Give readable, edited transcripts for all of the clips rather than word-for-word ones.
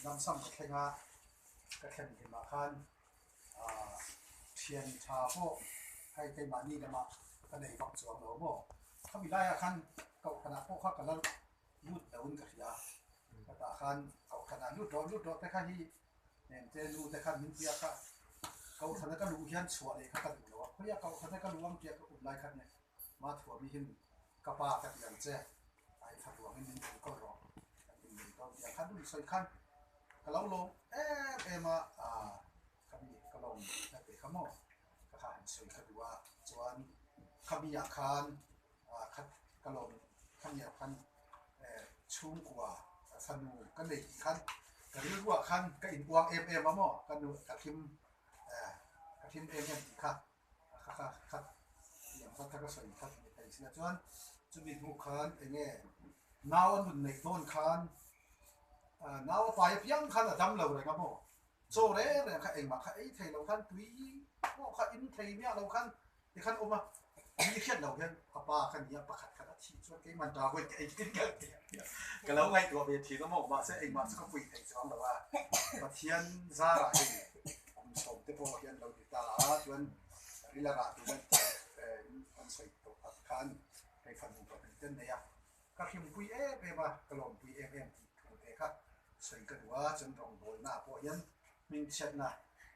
Lamsam ka thleng a, ka thlen hlimah khan thian tha pawh hei keimahni lamah ka nei vak chuang lo maw? Khami laiah khan kohhranah pawh kha ka la lut loin ka hria a, ka tah khan kohhranah lut rawh lut rawh te kha hi Hengte nu te khan min tia kha kohhrana ka luh hian chhuah leh kha ka duh lo a, khawiah kohhrana ka luh ang tia ka um lai khan ma thuami hin ka pa ka ti ang che, ai tha ruangin min enkawl rawh kan innei dawn tia khan rawn sawi khan ka lo lawm em em a, ah ka mi ka lawm na teh kha maw ka kha han sawi ka duh a, chuan khami ah khan ah kha ka lawm khami ah khan eh chhungkua fanu ka nei tih khan ka rilruah khan ka inpuang em em a maw ka nu ka thlim eh ka thlim em em tih kha kha kha kha tiang kha ka sawi kha ni thei sila chuan chumi hnu khan eng nge nau a nun neih dawn khan ah nau a pai apiang khan a dam lo reng a maw chaw reng reng kha engmah kha ei thei lo khan tui pawh kha in thei miah lo khan tikhan awm a mi hriat lo hian ka pa ka nia pakhat khat a thih chuan keimah ta hawi ka ei thin ka ti ka lo ngaihtuah ve thin a maw mahse engmah chu ka pui thei chuang lo a Pathian zarah hei kum sawm te pawh hian lo ti ta a chuan rila rah tur an an sawi tawh tak khan hei fanu pahnih te an nei a ka hrimpui em em a ka lawmpui em em tih thu te kha sawi ka duh a chuan rawngbawlna ah pawh hian hmingchhiatna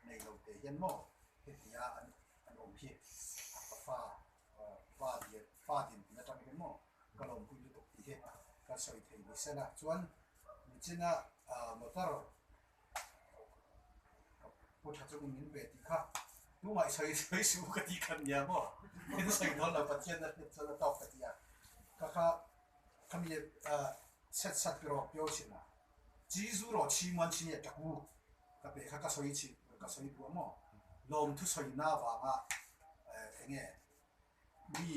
nei lo te hian maw hetia an an awm hi ka fa pa dir fa din tih atang hian maw ka lawmpui lutuk tih hi ka sawi thei ni sela chuan nichina motor ka pu tha chung min pe tih kha tumah i sawi sawi suh ka tih khan nia maw min sawi dawn lo Pathian a hriat chuan a tawk ka ti a ka kha khami set sat pi rawh piau chhin a Chi zu rawh chi muan chi nge tak u ka pe kha ka sawi chi ka sawi duh a maw lawm thu sawi na vanga eng nge mi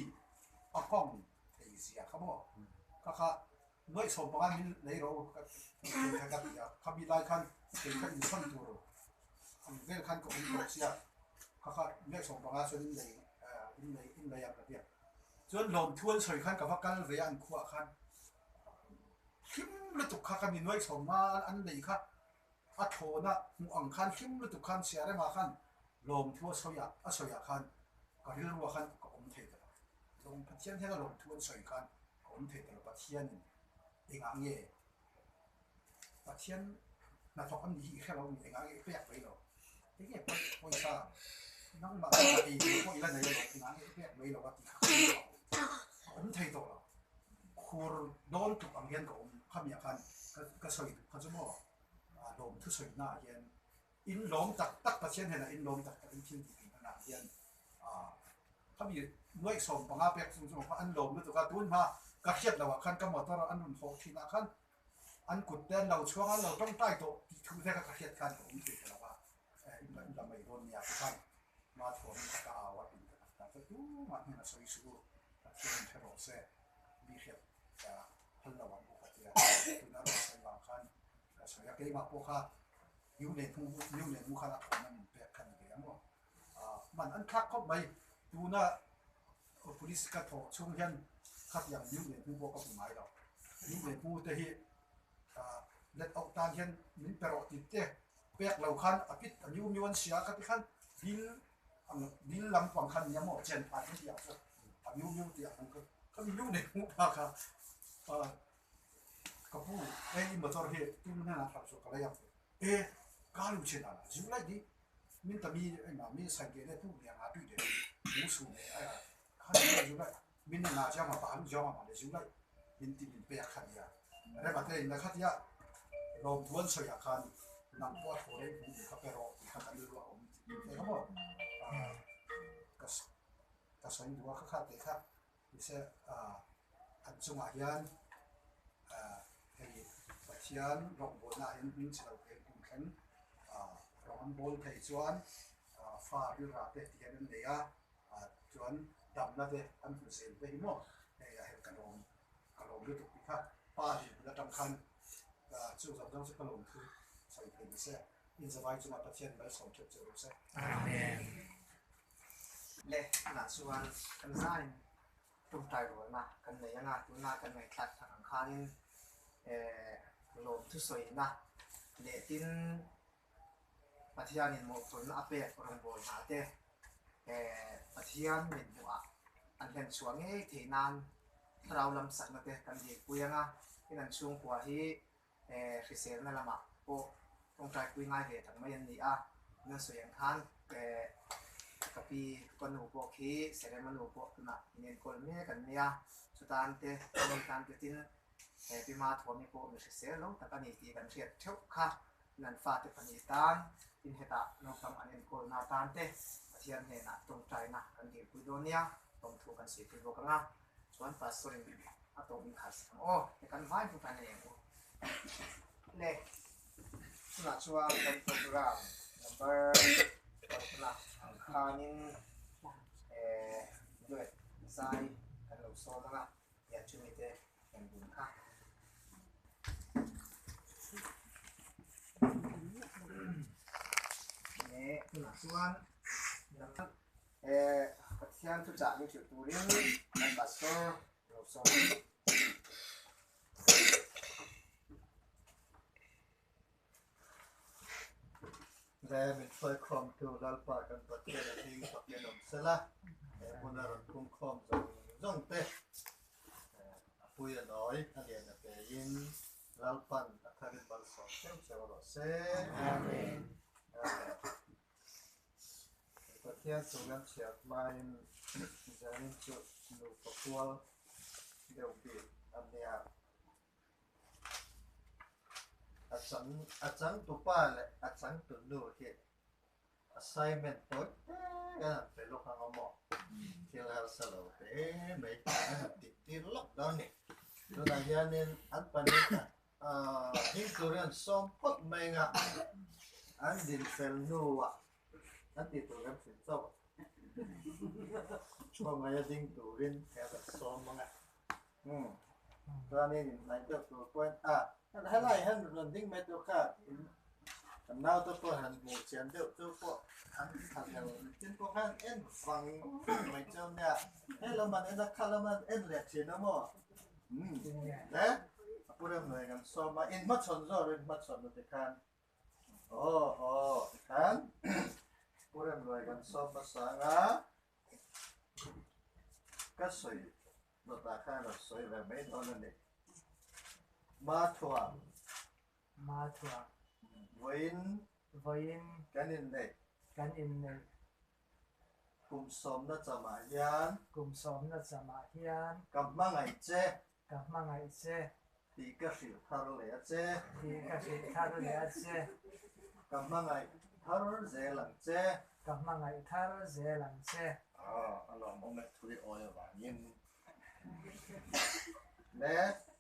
a kawng thei zia kha maw kha kha nuaih chhawm panga min lei rawh u ka kha ka ti a khami lai khan kei kha inchhawn tur ang vel khan ka awm tawh sia kha kha nuaih chhawm panga chuan in lei in lei in lei ang ka ti a chuan lawm thu an sawi khan ka va kal ve a an khuah khan Hlim lutuk kha ka mi nuai chhawm nga an nei kha a thlawna hmuh ang khan hlim lutuk khan Siarema khan lawmthu a sawi ah a sawi ah khan ka rilruah khan ka awm thei ta lo. Lawm Pathian hian a lawmthu an sawi khan ka awm thei ta lo Pathianin engah nge Pathian hnathawk an nih hi i hre lo mi engah nge i pek mai lo enge pawisa nangmah ei tur pawh i la nei alawm engah nge i pek mai lo a tih kha ka rilruah ka awm thei tawh lo. Khur dawn tluk ang hian ka awm khamiah khan ka sawi duh kha chu maw lawm thusawi naah hian in lawm tak tak Pathian hnenah in lawm tak tak in thil tih tih naah hian khami nuaih 15 pek chung chung kha an lawm lutuk a tun hma ka hriat loh ah khan ka motor an rawn hawh thin ah khan an kut te an lo chhuang a an lo tawngtai tawh tih thu te kha ka hriat khan ka awm thei ta lo a in la mai dawn nia khan ma thuam in ka au a tin ka tak tak chu tumah hian a sawi suh u Pathian in hre rawh se mi hriat phal lo ang u ka tia tuna rawn sawi vang khan ka sawi a keimah pawh kha niu nei hmu niu nei hmu khan a thawm a min pek kha ni ve ang aw man an thlak khawp mai tuna police ka thawh chhung hian khatiang niu nei hmu pawh ka hmu ngai lo niu nei hmu te hi let auh tan hian min pe rawh tih te pek lo khan a pit a miu miu an sia kha ti khan dil ang dil lampang khan nia maw chen phat an tih ang chu a miu miu tih ang kha ka miu nei hmuh phak kha ka pu hei i motor hi tum hnenah hlauh chu ka lei ang e ka lu chin a zu lai di min ta mi engmah mi sai ge le tu le nga tui de mu su ne a kha zu lai min na chiang ma pa lu chiang ma le zu lai min ti min pek kha nia rema te in la kha tia lawm thuan sawi ah khan nang pawh a thaw reng hmu kha pe rawh tih kha kan rilru a awm tih te kha maw ka ka sawi duh a kha kha teh kha nise an chungah hian hei Pathian rawngbawlna ah hian hming chhe lo thei kum thleng rawng an bawl thei chuan fa rilra te ti hian an nei a. Chuan damna te an hmu zel te hi maw hei a helh ka lawm ka lawm lutuk tih kha pa din hmun atang khan chu zawng zawng chu ka lawm thu sawi thei ni se in zavai chungah Pathian malsawm theuh che rawh se. Amen. Le tunah chuan kan zain tumtai rualna kan nei anga tuna kan ngaihthlak tak ang khanin eh. Lawmthusawina leh tin Pathianin mawhphurhna a pek rawngbâwl hna te Pathian min hmuhah an hlen chhuah ngei theih nan thlarau lam sakna te kan dilpui ang a, tin an chhungkua hi hriselna lamah pawh tawngtaipui ngai ve tak mai an ni a, nan sawi ang khan ka pi ka nu pawh khi Serema nu pawh tunah in enkawl mek an nia, chutan te mi tan te tin He pi hma thuami pawh mi hrisel lo tak a ni tih kan hriat theuh kha. Nan fate pahnih tan tin hetah naupang an enkawlna atan te Pathian hnenah tawngtaina kan dirpui dawn nia, tawngthu kan sihpui bawk ang a, chuan Pastor in a tawng inkhar sak ang aw, he kan vai hmu tan a eng u. Le, tunah chuan kan program number parukna ang khanin eh duet zai kan lo sawm ang a. Tiah chumi te kan bun kha. Ne tunah chuan eh Pathian thuchah min hrilh turin kan pastor lo sawm. Le min hruaikhawmtu Lalpa kan Pathian a hming fakin awm sela, he hmuna rawn pungkhawm zawng zawng te a pui a nawi a lian a peiin Lalpan a tharin malsawm theuh theuh rawh se. Amen. Pathian chu kan chhiat hmain zanin chu nupa kual deuh bik a nia. A chang a changtupa leh a changtunu hi assignment tawi te an han pe lawk ang a maw? Thil harsa lo hle mai an han tih tir lawk dawn a ni. Tunah hianin an pahnih ah hing tur hian sawm phawt mai anga an din fel hnuah an tih tur kan hrilh chauh a. Khawngaih a ding turin kan sawm ang a. Umm chuanin inhnaih deuh tur pawhin a helai hian rawn ding mai tur kha kan naute pawh han hmuh chian deuh chu pawh an tha lo tin pawh khan en vang vang mai chu nia he lam an en a kha lam an en leh thin a maw umm le a pu rem hnuai kan sawm a inhmachhawn zawr inhmachhawn na tikhan aw aw tikhan pu rem hnuai kan sawm hmasa anga Ka sawi dawtah khan rawn sawi ve mai dawn a ni. Mathuam. Mathuam. Vawiin. Vawiin. Kan inneih. Kan inneih. Kum sawmna chamah hian. Kum sawmna chamah hian. Ka hmangaih che. Ka hmangaih che. Tih ka hrilh thar leh a che. Tih ka hrilh thar leh a che. Ka hmangaih thar zel ang che. Ka hmangaih thar zel ang che. Aw, a lawmawm e thui awi avangin. Le,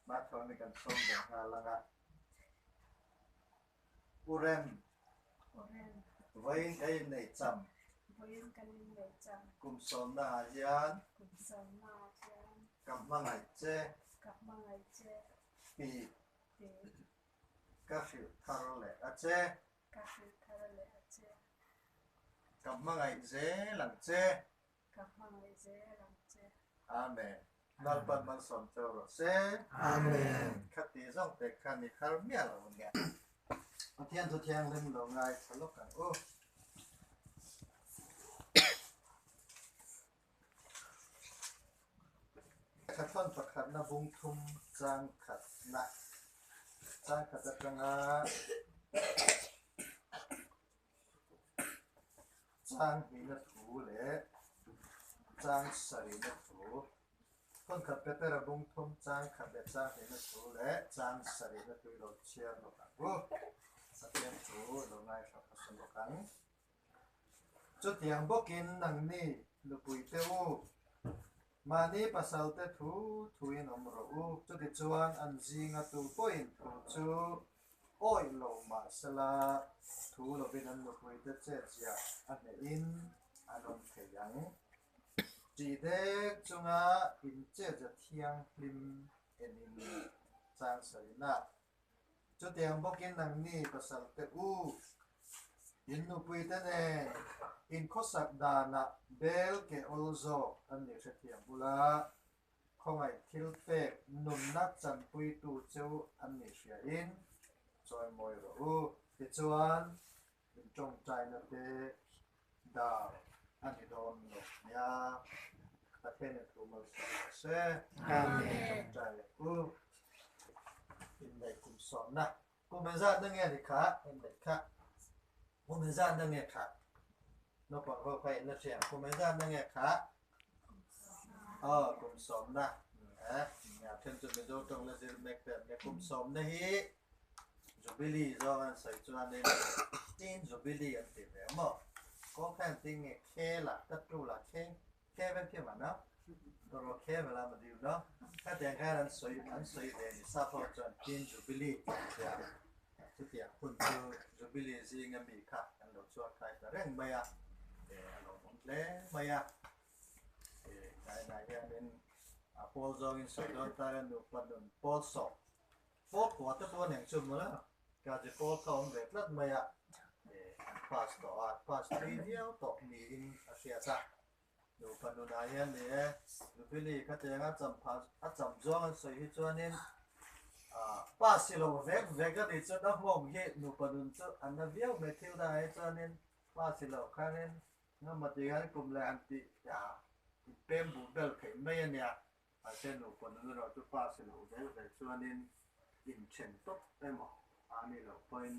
Mathawmi kan sawm ve nghal ang a. U Rem. U Rem. Vawiin kan inneih cham. Vawiin kan inneih cham. Kum sawmna ah hian. Kum sawmna ah hian. Ka hmangaih che. Ka hmangaih che. Pi. Pi. Ka hrilh thar leh a che. Ka hrilh thar leh a che. Ka hmangaih zel ang che. Ka hmangaih zel ang che. Amen. Lalpan malsawm cheu rawh se. Amen. Khati zawng te khan i har miah lo nia. Pathian thu thianghlim lo ngai tha lawk ang u. Khathawn pakhatna bung thum chang khatna chang khat atanga Chang hnihna thu leh chang sarihna thu, Thawn khat Petera bung thum chang khat leh chang hnihna thu leh chang sarihna thu i lo chhiar lawk ang u. Pathian thu i lo ngaihhla hmasa lawk ang. Chutiang bawkin nangni nupui te u, mahni pasal te thu thuin awm rawh u. Chutichuan an zinga tu pawhin thu chu Awih lo mahsela thu lovin an nupuite chetzia a hnehin an awm thei ang. Tih dek chunga inchetza thianghlim enin chang sarina. Chutiang bawkin nangni pasalte u, in nupuite nen inkhawsak danah bel ke awl zawk an nih hrethiam bula. Khawngaih thil pek nunna chanpuitu cheu an nih hriain chawimawi rawh u. Tichuan, in tawngtaina te dar a ni dawn lo nia. Pathian in thu malsawm rawh se. Amen. Tawngtai leh u. Inneih kum sawmna. Kum engzat na nge ni kha? Inneih kha. Kum engzat na nge kha? Naupang ho kha in la hria. Kum engzat na nge kha? Aw, kum sawmna. Eh, a then chu Mizo tawng la zir mek te an nia. Kum sawmna hi Jubilee zawng an sawi chuanin Teen Jubilee an ti ve a maw? Kawng kha engtin nge khe lah, tattoo lah khe, khe vek hi man a, tawraw khe vel a ma dil no. Khatiang khan an sawi an sawi ve ni sap ho chuan Teen Jubilee an ti a. Chutiang hun chu Jubilee zinga mi kha kan lo chuang kai ta reng mai a, a lawmawm hle mai a. Kainah hianin a pawl zawngin sawi dawn ta ila nupa nun pawl sawh Pawl kua te pawh nen chu mawla ka ji pawl kha awm ve tlat mai a, an pass tawh a, pass thui viau tawh niin a hriat a. Nupa nunah hian ni e, Jubilee khatiang a cham phah a cham zawng an sawi hi chuanin pass i lo vek vek a nih chuan a hmawng hi nupa nun chu a na viau mai thil dangah hi chuanin pass i loh khanin engemaw ti khan kum leh han tih inpem buh bel theih mai a nia. Mahse nupa nun erawh chu pa si loh zel zel chuanin inthen tawp emaw a nih loh pawhin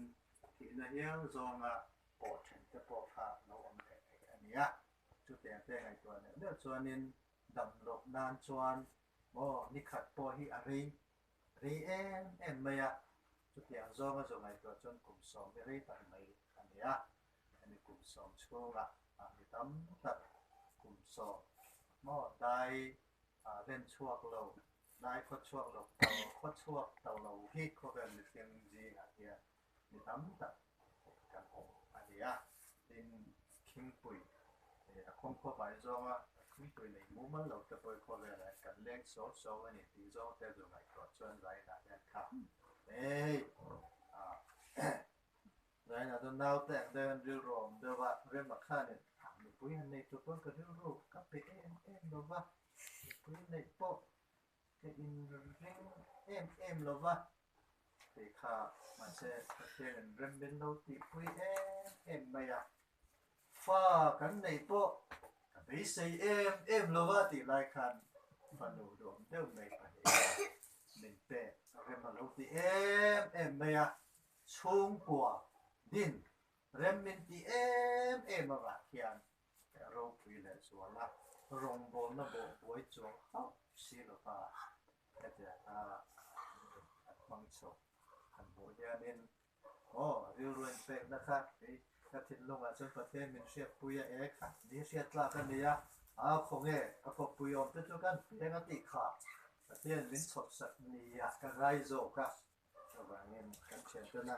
thihna hial zawnga pawh then te pawh kha lo awm leh thei a ni a. Chutiang te ngaihtuah neuh neuh chuanin dam loh nan chuan maw ni khat pawh hi a rei rei em em mai a. Chutiang zawnga zawh ngaihtuah chuan kum sawm hi rei tak mai a ni a. Hemi kum sawm chhungah mi tam tak kum sawm maw dai len chhuak lo, dai khaw chhuak lo, khaw chhuak to lo hi khawvel mihring zingah hian mi tam tak kan awm a ni a. Tin, khingpui a khawngkhaw vai zawnga khingpui nei mumal lo te pawh hi khawvelah hian kan leng sawl sawl a ni tih zawng te zu ngaihtuah chuan zainah hian kha hei Zainah chuan naute ang deuh hian rilru a awm deuh a, Rema khanin nupui han nei tur pawn ka rilru ka pe em em lo va, nupui neih pawh ka inring em em lo va, tih kha mahse Pathianin rem min lo tihpui em em mai a, fa kan neih pawh ka beisei em em lo va tih lai khan fanu duhawm deuh mai pahnih min pek rem a lo ti em em mai a. Chhungkua din rem min ti em em avang hian ropui leh zuala rawngbawlna bawh buai chuang hauh si lova hetianga an hmang chho han hmuh hianin aw rilru inpekna kha kei ka thinlungah chuan Pathian min hriatpui a e kha ni hriat tlak a nia a khawnge a kawppui awm te chu kan peng a tih kha Pathian min chhawpsak nia ka ngai zawk a. Chuvangin kan thiantena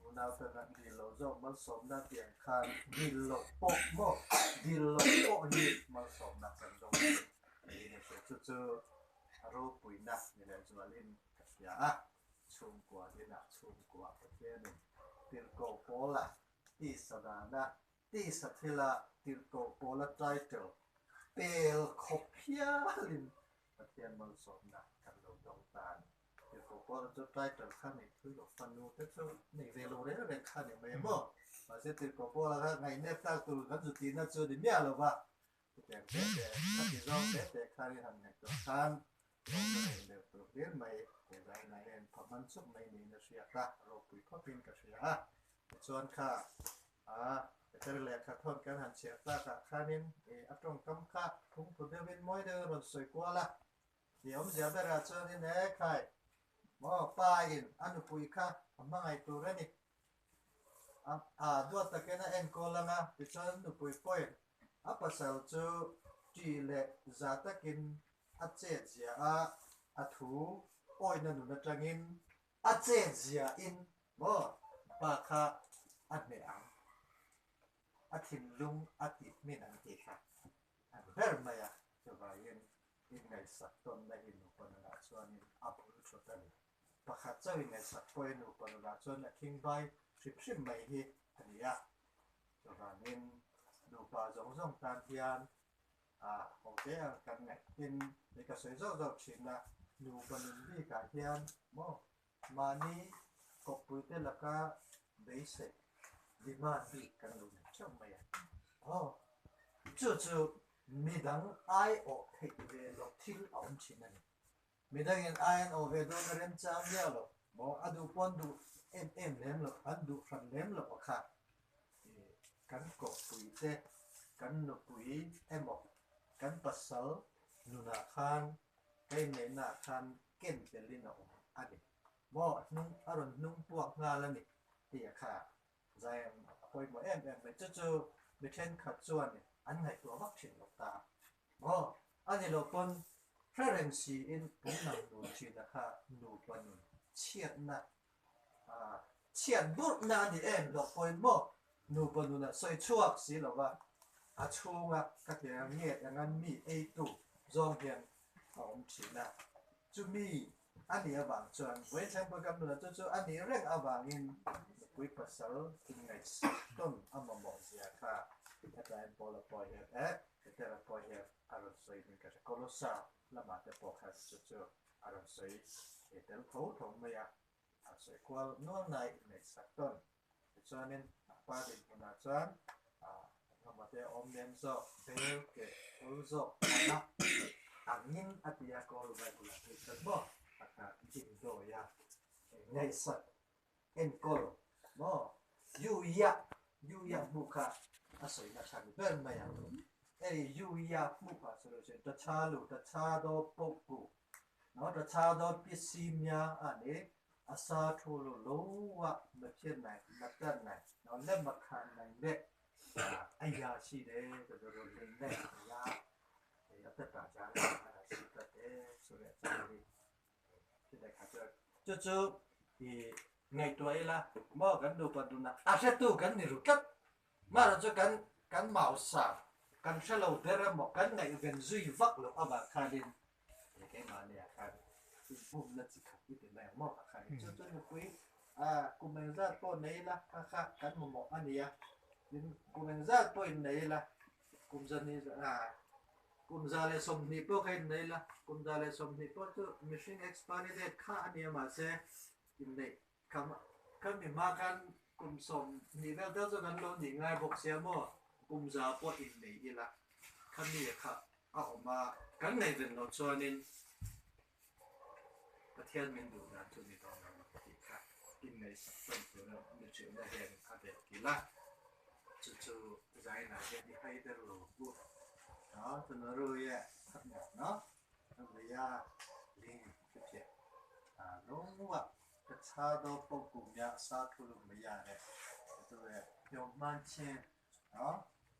unautena dil loh zawk malsawmna tih ang khan dil loh pawh maw dil loh pawh hi malsawmna kan dawng thei niin a hria. Chu chu a ropuina ni leh zualin ka hria a, chhungkua dinah chhungkua Pathianin tirhkoh pawla tisa dana tisa thila tirhkoh pawla title pel khawp hialin Pathian malsawmna kan lo dawng ta a ni. Tirhkoh Paula chu title kha neih thui loh fanu te chu nei ve lo reng reng kha ni mai maw? Mahse Tirhkoh Paula kha ngaihnep tlak tur kan zu tihna chu ni miah lo va, chutiang te te kha ti zawng te te kha hi han ngaihtuah khan lawmna nei deuh tur hlir mai he zainah hian pha hman chuk mai niin a hriat a, ropui khawpin ka hria a. Tichuan kha A, Peter lehkha thawn kan han chhiar tlakah khanin i a tawngkam kha phungphu deuhin mawi deuhin rawn sawi kual a. I awmzia berah chuanin he khai maw pa in a nupui kha a hmangaih tur a ni. A, a duat takin a enkawl ang a, tichuan nupui pawhin a pasal chu ṭi leh za takin a chet zia a, a thu awihna nun aṭangin A chet zia in maw pa kha a hneh ang, a thinlung a tih hmin ang tih kha a ni ber mai a, chuvangin inngaihsak tawnna hi nupa nunah chuanin a bul thut a ni. Pakhat chauh inngaihsak pawhin nupa nunah chuan a khingbai hrim hrim mai hi a ni a, chuvangin nupa zawng zawng tan hian a ho te ang kan ngaih in. Hei ka sawi zauh zauh thin a, nupa nun bikah hian maw mahni kawppuite laka beisei demand bik kan lo nei theuh mai a. Aw, chu chu midang aiawh theih ve loh thil a awm thin a ni. Midangin ai an awh ve dawn a remchang miah lo maw, a duh pawn duh em em lem lo, an duh hran lem lo a kha. Kan kawhpuite, kan nupui emaw, kan pasal nunah khan, ka inneihnaah khan ken telin a awm a ni maw, a hnung a rawn hnung puak nghal a ni tih a kha zai a pawimawh em em mai. Chu chu mi thenkhat chuan an ngaihtuah vak thin lo ta maw, a ni lo pawn hre reng siin kan nang nun thina kha nupa nun chhiatna chhiat burhna a ni em loh pawhin maw nupa nuna sawi chhuak si lova a chhunga ka ti ang nge engan mi eitu zawng hian a awm thin a, chumi a nih avang chuan vawiin pawh kan nuna chu chu a nih reng avangin nupui pasal inngaihsak tawn a mamawh zia kha hetah hian Paula pawh hian eh Petera pawh hian a rawn sawi ding ka hre Kolosa lamah te pawh khan chu chu a rawn sawi tel tho tho mai a, a sawi kual nual nai inneihsak tawn. Tichuanin a pa dinhmunah chuan engemaw te a awm lem zawk, bel ke ul zawk a angin a ti a, kawl Bible-ah phei chuan maw a kha dindawi a, ngaihsak enkawl maw Yuya Yuya hmuh kha a sawi nasa ni ber mai ang. Hei Yuya hmuh kha sawi lo ta cha lu ta cha do poh ku no ta cha do pi si mya a ni a sa thu lu lo wa ma phian nai ma tan nai no le ma khan nai le a ya si de ta do ro le nai ya a ta ta ja la si ta te su le cha ni Chu chu i ngaihtuah ila maw kan nupa dunah a hretu kan ni ru tlat. Mahrawh chu kan kan mausa kan hre lo ber emaw kan ngaihven zui vak loh avang khanin he keimahniah khan inhumna chi khat i ti mai ang maw a kha hi. Chu chu nupui kum engzat pawh nei ila kha kha kan mamawh a nia. Tin kum engzat pawh innei ila kum zahnih Kum 120 pawh kha innei la, kum 120 pawh chu mihring expiry date kha a nia mahse inneih kha kha mi hma khan kum 20 vel tal chu kan lo nih ngai bawk sia maw, kum za pawh innei ila kha mi kha a awm a, kan ngaihven loh chuanin Pathian min duh dan chu ni dawn lo tih kha inngaihsak tawn tura mi hrilhna hian a belh kilh a, chu chu Zaina hian i hai ber lo bu. No, chu no ru ye khat ngak no, a mei a ling khi phiah. A lung a ka cha do po kum ya sa thu lu mei ya le, tu e yong man chen နော်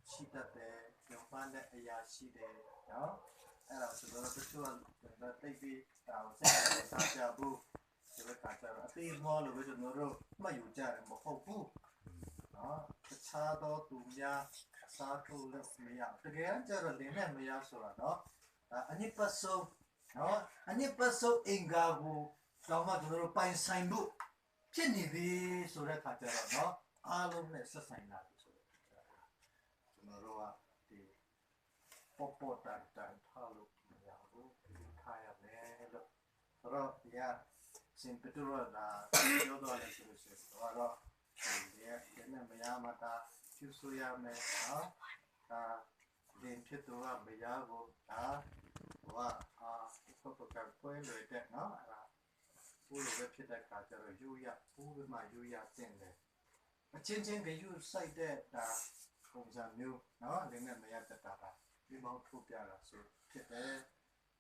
ရှိတတ်တယ်ညမှန်းတဲ့အရာရှိတယ်နော်အဲ့ဒါဆိုတော့တချို့ကတိတ်ပြီးဒါကိုစိတ်စားကြဘူးဒီဘက်ကကျတော့အသေးမောလို့ပဲကျွန်တော်တို့မှတ်ယူကြတယ်မဟုတ်ဘူးနော်တခြားသောသူများစားထုတ်လို့မရတကယ်ကျတော့လင်းနဲ့မရဆိုတာနော်အနိပတ်ဆုံးနော်အနိပတ်ဆုံးအင်္ဂါကိုတော့မှကျွန်တော်တို့ပိုင်ဆိုင်မှုဖြစ်နေပြီဆိုတဲ့ခါကျတော့နော်အားလုံးနဲ့ဆက်ဆိုင်လာပြီဆိုတော့ကျွန်တော်တို့ကဒီပေါ်ပေါ်တန်တန်ထားလို့မရဘူးထားရမယ်လို့ဆိုတော့ဒီကစင်ပတူရတာပြောတော့လဲဆိုလို့ရှိရင်တော့ဒီကဒီနဲ့မရမတာပြုစုရမယ်နော်ဒါလင်ဖြစ်တော့မရဘူးဒါဟိုကအာပုပ္ပကပွဲလွယ်တဲ့နော်အဲ့ဒါ ဘူးလိုပဲဖြစ်တဲ့ခါကျတော့ယူရဘူးပဲမှယူရတင်တယ်အချင်းချင်းကယူစိုက်တဲ့ဒါပုံစံမျိုးနော်လင်းနဲ့မရတတ်တာပါဒီမောင်ထုတ်ပြတာဆိုဖြစ်တယ်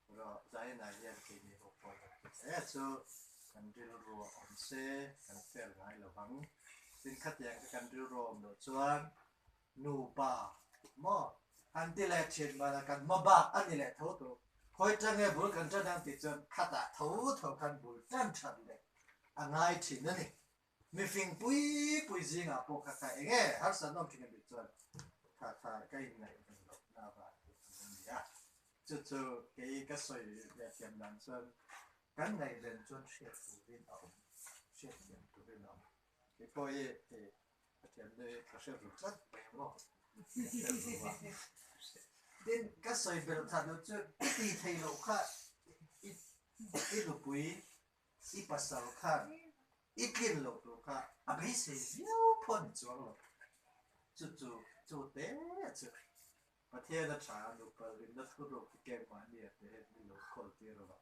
ဆိုတော့ဇာယနာရဲ့ဒီနေကိုပေါ်တယ်အဲဆိုกันดิลรัวอมเซกันเฟลไงระวังสินขัดแย้งกันดิลรวมโดจวนนูปาหม้ออันที่แลเชียนมากันมาบ้าอันนี้แหละเท่าตัวคอยจังไงบุญกันจะนั่งติดจนขัดอะเท่าเท่ากันบุญจันชัดเลยอ่ะง่ายถิ่นนั่นนี่มีฟิงปุยปุยจริงอ่ะปกติเองฮักสันน้องที่กันติดจนข้าข้าใกล้ไหนเป็นหลบหน้าบ้านนี่จู่จู่แกก็สวยแบบเทียมนั้นจนกันในเรนจนเชียร์ตูรินเอาเชียร์เทียมตูรินเอาแกก็เย่เทียมเลยก็เชียร์รู้จักไปมั้งเชียร์รู้ว่า Tin, ka sawi belh that loh chu i ti thei loh kha i i nupui i pasal khan i tlin loh tur kha a beisei viau pawh a ni chuang lo. Chu chu chu te chu Pathian a tha a nupa rinna thuruk hi keimahni a te hian min lo call tir a lo.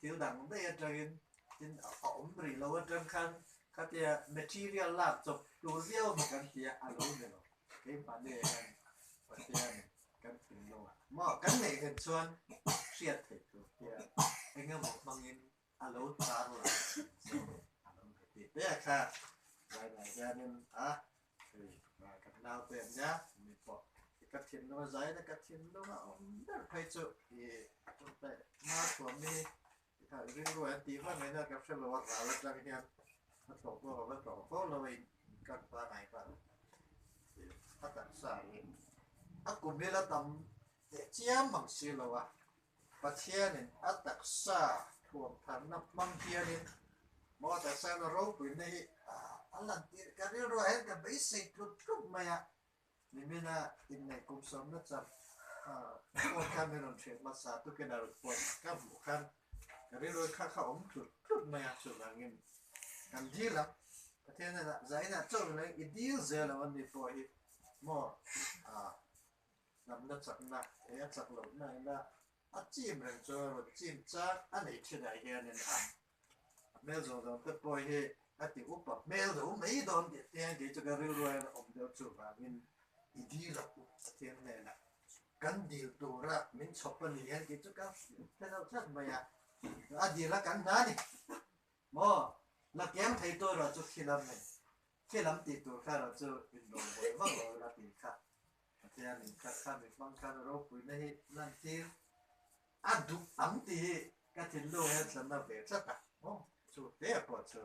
Thil dang daih atangin tin a awm rih lo atang khan khatia material lak chawp tur viau emaw kan ti a, a lo ni lo. Keimahni ah hian Pathian kan thinlung a maw kan neih hen chuan hriat theih tur hian eng emaw hmangin a lo tar lang thin chu a lo ni tih te kha vainah hianin a hei kan naute an nia mi pawh ka thinlung a zaina ka thinlung a awm ber phei chu i hma thuam hi rilru an tih vang mai na ka hre lo a ral atang hian a tlawh pawh ka va tlawh fo lo a in kan pangai pah a taksa hi a kum hi la tam teh chiam mang si lo a. Pathianin a taksa thuamtharna hmang hianin maw taksa na ropuina hi a lantir ka rilruah hian ka beisei tlut tlut mai a, nimina inneih kum sawmna chak phone khan min rawn hrilh hmasa tukin a rawn phone ka hmuh khan ka rilru kha kha awm tlut tlut mai a, chuvangin kan dil ang Pathian hnenah zainah chauh in i dil zel ang ani pawh hi maw Hnamna chakna he a chak lohna ina a chim reng chuan a rawn chim chang a nei thinah hianin a hmel zawng zawng te pawh hi a ti upa hmel zo mai dawn tih te hian kei chu ka rilru hian a awm deuh chuvangin i dil a up Pathian hnenah kan dil tura min chhawp a ni hian kei chu ka hre deuh tlat mai a, a dil a kan hna a ni maw la keng thei tur erawh chu khi lam nei khi lam tih tur kha erawh chu inrawn vak lo ila tih kha Pathianin kha kha mi hmang khan ropuina hi lantir a duh ang tih hi ka thinlung hian thlanna ve tlat a, aw chu te pawh chu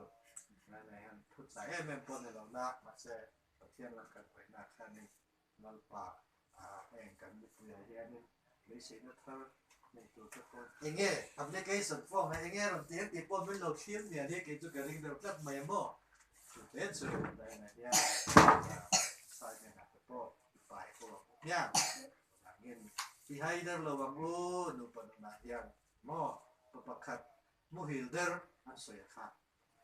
ngainai hian thu chai em em pawh ni lo na, mahse Pathian lam kan hawihnah khanin Lalpa heng kan mipuiah hianin beiseina thar nei tur te pawh enge application form hi enge rawn ti ang tih pawh min lo thlir mial hi kei chu ka ring deuh tlat mai maw chu te chu ngainai hian Simon-a te pawh i pai fo ang u hian vangin i hai der lo ang u nupa nunah hian maw pa pakhat muhil der an sawi a kha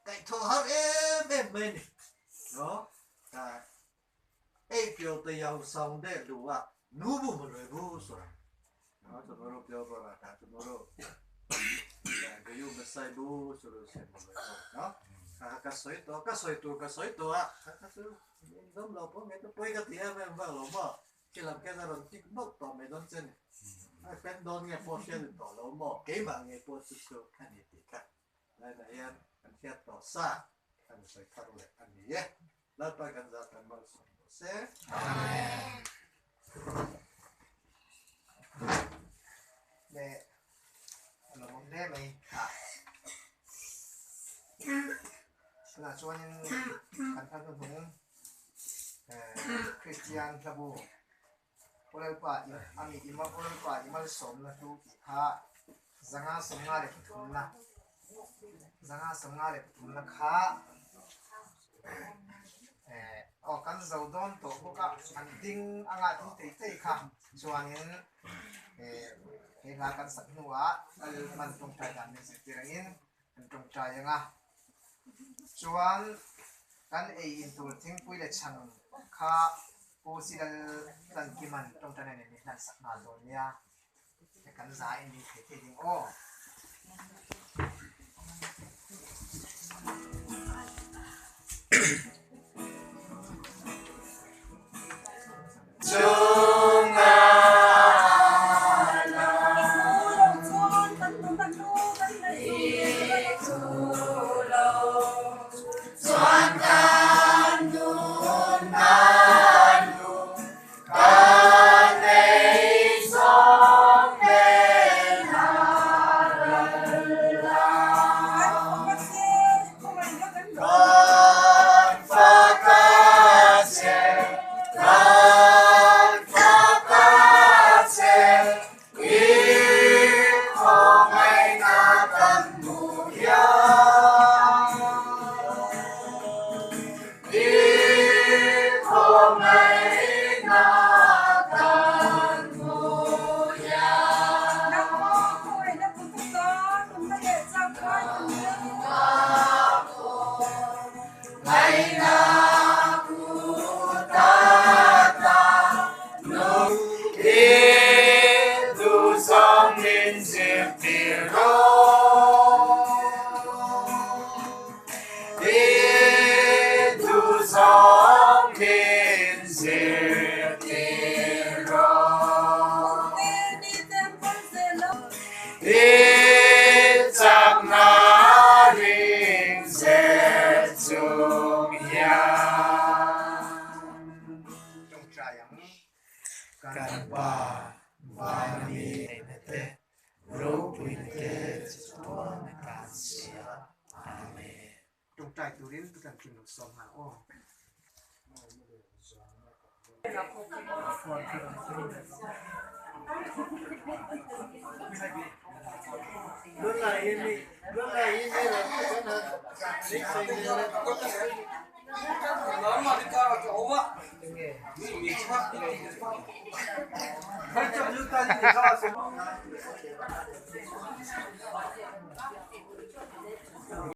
kaihthawh har em em mai a ni no ka ei piau te yau saung de lu a nu bu mu loi bu sura no tomorrow piau ba ka tomorrow ka yu masai bu suru se mu loi bu no ka ka sawi tawh ka sawi tur ka sawi tawh a ka ka chu In dawm lo pawh nge chu pawi ka ti em em vak lo maw? Khi lam khian a rawn tik mawlh tawh mai dawn che ni. A pen dawn nge pawh hriat in tawh lo maw? Keimah nge pawh chu chu a ni tih kha lainah hian kan hriat tawh sa kan sawi thar leh a ni e. Lalpa kan zah tan malsawm rawh se. Amen. Le a lo awm hle mai a. Tunah chuanin kan hla hnuhnung Kristian hlabu Aw Lalpa a mi i Aw Lalpa i malsawmna hlu tih kha zanga sawmnga leh pathumna zanga sawmnga leh pathumna kha aw kan zo dawn tawh bawk a an ding anga ding tei tei kha chuanin he hla kan sak hnuah lal man tawngtai dan min zirtir angin Kan tawngtai ang a, chuan kan ei in tur thingpui leh chhang kha Pu Silal Tlankiman tawngtai nen min hlan sak nghal dawn nia, kan za in ding thei thei ding aw. Kan Pa vana mi neihna te, ropuina te chatuan a tan si a. Amen. Tawngtai turin ka tan tling lo sawm nghal aw.